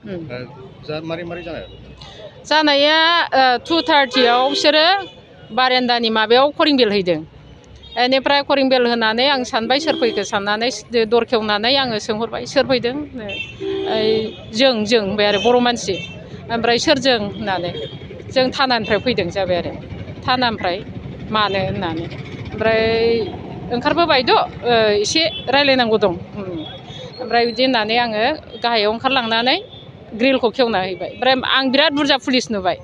मारै मारै जानाया 2:30 बिसोरो बारेन्दानि माबायाव करिं बेल हैदों। बेनिफ्राय करिं बेल होनानै आं सानबाय सोर फैखो साननानै दर खेवनानै आङो सोंहरबाय सोर फैदों जों होनबाय आरो बर' मानसि। ओमफ्राय सोरजों होननानै जों थानानिफ्राय फैदों जाबाय आरो थानानिफ्राय मानो होननानै ओमफ्राय ओंखारबोबायद' एसे रायज्लायनांगौ दं। ओमफ्राय बिदि होननानै आङो गाहायाव ओंखारलांनानै ग्रिलखौ खेवना हैबाय। ओमफ्राय आं बिराद बुरजा पुलिस नुबाय।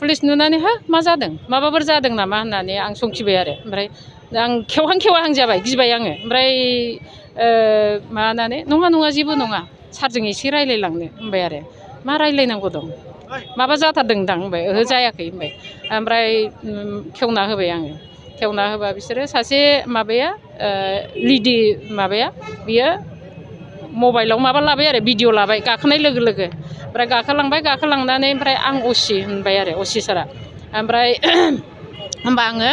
पुलिस नुनानै हा मा जादों माबाफोर जादों नामा होननानै आं संखिबाय आरो ओमफ्राय आं खेवहां जाबाय गिबाय आङो ओमफ्राय माबानानै नङा जेबो नङा सारजों एसे रायज्लायलांनो होनबाय आरो मा रायज्लायनांगौ दं माबा जाथारदोंदां होनबाय ओहो जायाखै होनबाय। ओमफ्राय खेवना होबाय आङो खेवना होबा बिसोरो सासे माबाया लेडि माबाया बियो मबाइलाव माबा लाबाय आरो भिडिअ' लाबाय गाखोनाय लोगो लोगो ओमफ्राय गाखोलांनानै ओमफ्राय आं असि होनबाय आरो असि सारा ओमफ्राय होनबा आङो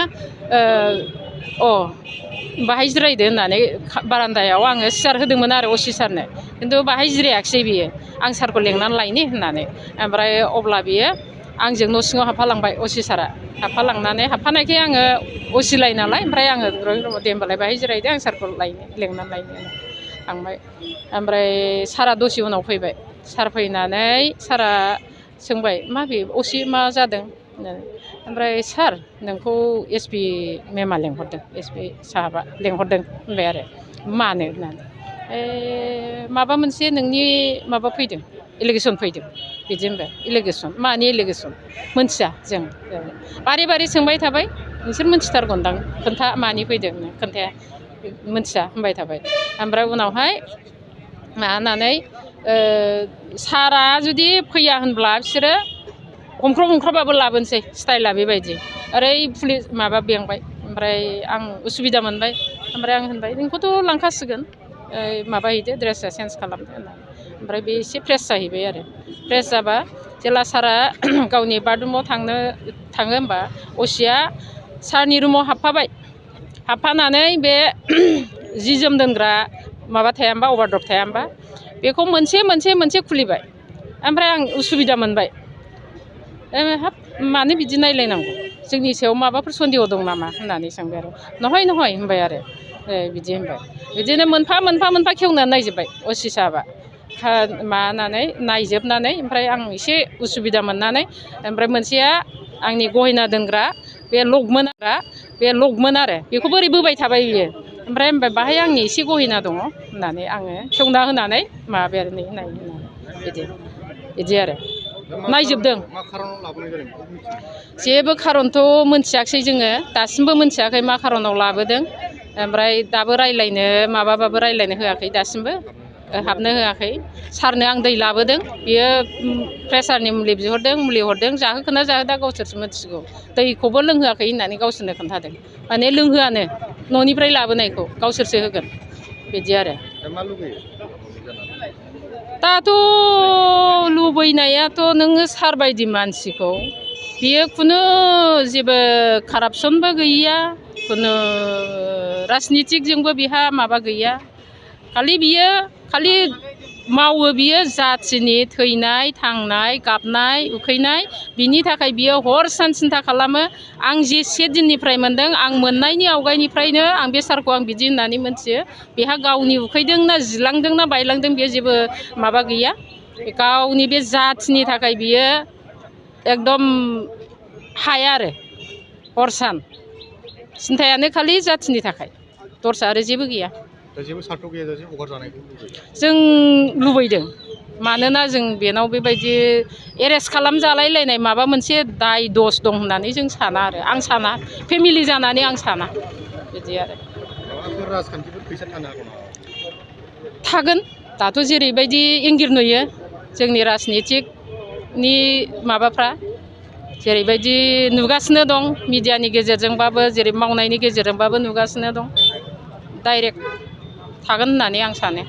बाहाय जिरायदो होननानै बारान्दायाव आङो सियार होदोंमोन आरो असि सारनो खिन्थु बाहाय जिरायाखिसै बियो आं सारखौ लेंनानै लायनि होननानै ओमफ्राय अब्ला बियो आंजों न' सिङाव हाबफालांबाय असि सारा हाबफानायखाय आङो असिलाय नालाय ओमफ्राय आङो दे होनबालाय बाहाय जिरायदो आं सारखौ लेंनानै लायनो थांबाय। ओमफ्राय सारा दसे उनाव फैबाय सार फैनानै सारा सोंबाय मा बे असि मा जादों होननानै ओमफ्राय सार नोंखौ एसपि मेमआ लेंहरदों एसपि साहाबा लेंहरदों होनबाय आरो मानो होननानै माबा मोनसे नोंनि माबा फैदों एलिगेसन फैदों बिदि होनबाय। एलिगेसन मानि एलिगेसन मोनथिया जों बारे सोंबाय थाबाय नोंसोर मोनथिथारगोनदां खोन्था मानि फैदों खोन्थाया मोनथिया होनबाय थाबाय। ओमफ्राय उनावहाय माबानानै सारा जुदि फैया होनब्ला बिसोरो हमख्रबाबो लाबोनोसै स्टाइला बेबायदि ओरै पुलिस माबा बेंबाय ओमफ्राय आं उसुबिदा मोनबाय ओमफ्राय आं होनबाय नोंखौथ' लांखासिगोन माबा हैदो ड्रेसआ चेन्ज खालामदो होननानै ओमफ्राय बे एसे फ्रेस जाहैबाय आरो फ्रेस जाबा जेला सारा गावनि बाथरुमाव थाङो होमबा असिया सारनि रुमाव हाबफानानै बे जि जोम दोनग्रा माबा थाया होमबा अभारद्रप थाया होमबा बेखौ मोनसे खुलिबाय। ओमफ्राय आं उसुबिदा मोनबाय हाब मानो बिदि नायलायनांगौ जोंनि सायाव माबाफोर सन्देह दं नामा होननानै सोंबाय आरो नहय होनबाय आरो बिदि होनबाय। बिदिनो मोनफा खेवनानै नायजोब्बाय असि साहाबा माबानानै नायजोबनानै ओमफ्राय आं एसे उसुबिदा मोननानै ओमफ्राय मोनसेया आंनि गहेना दोनग्रा बे लकमोन आरो बेखौ बोरै बोबाय थाबाय बियो ओमफ्राय बाहाय आंनि एसे गहेना दङ होननानै आङो खेवना होनानै माबाबाय आरो नाय होननानै बिदि आरो नायजोबदों। जेबो खारनथ' मोनथियाखिसै जोङो दासिमबो मोनथियाखै मा खारनाव लाबोदों ओमफ्राय दाबो रायज्लायनो माबाबाबो रायज्लायनो होआखै दासिमबो हाबनो होआखै। सारनो आं दै लाबोदों बियो प्रेसारनि मुलि बिहरदों मुलि हरदों जाहोखोना जाहोदा गावसोरसो मिथिगौ दैखौबो लोंहोआखै होननानै गावसोरनो खोन्थादों माने लोंहोआनो न'निफ्राय लाबोनायखौ गावसोरसो होगोन बिदि आरो दाथ' लुबैनायाथ' नोङो सार बायदि मानसिखौ बियो खुनु जेबो कारापसनबो गैया खुनु राजनितिकजोंबो बिहा माबा गैया खालि मावो बियो जाथिनि थैनाय थांनाय गाबनाय उखैनाय बिनि थाखाय बियो हर सान सिन्था खालामो। आं जेसे दिननिफ्राय मोनदों आं मोननायनि आवगायनिफ्रायनो आं बे सारखौ आं बिदि होननानै मोनथियो बेहा गावनि उखैदोंना जिलांदोंना बायलांदों बेयो जेबो माबा गैया गावनि बे जाथिनि थाखाय बियो एकदम हाया आरो हर सान सिन्थायानो खालि जाथिनि थाखाय दस्रा आरो जेबो गैया। जों लुबैदों मानोना जों बेनाव बेबायदि एरेस्ट खालामजालायलायनाय माबा मोनसे दाय दस दं होननानै जों साना आरो आं साना फेमिलि जानानै आं साना बिदि आरो थागोन। दाथ' जेरैबायदि इंगिर नुयो जोंनि राजनितिकनि माबाफ्रा जेरैबायदि नुगासिनो दं मिडियानि गेजेरजोंबाबो जेरै मावनायनि गेजेरजोंबाबो नुगासिनो दं डाइरेक्ट थागोन होननानै आं सानो।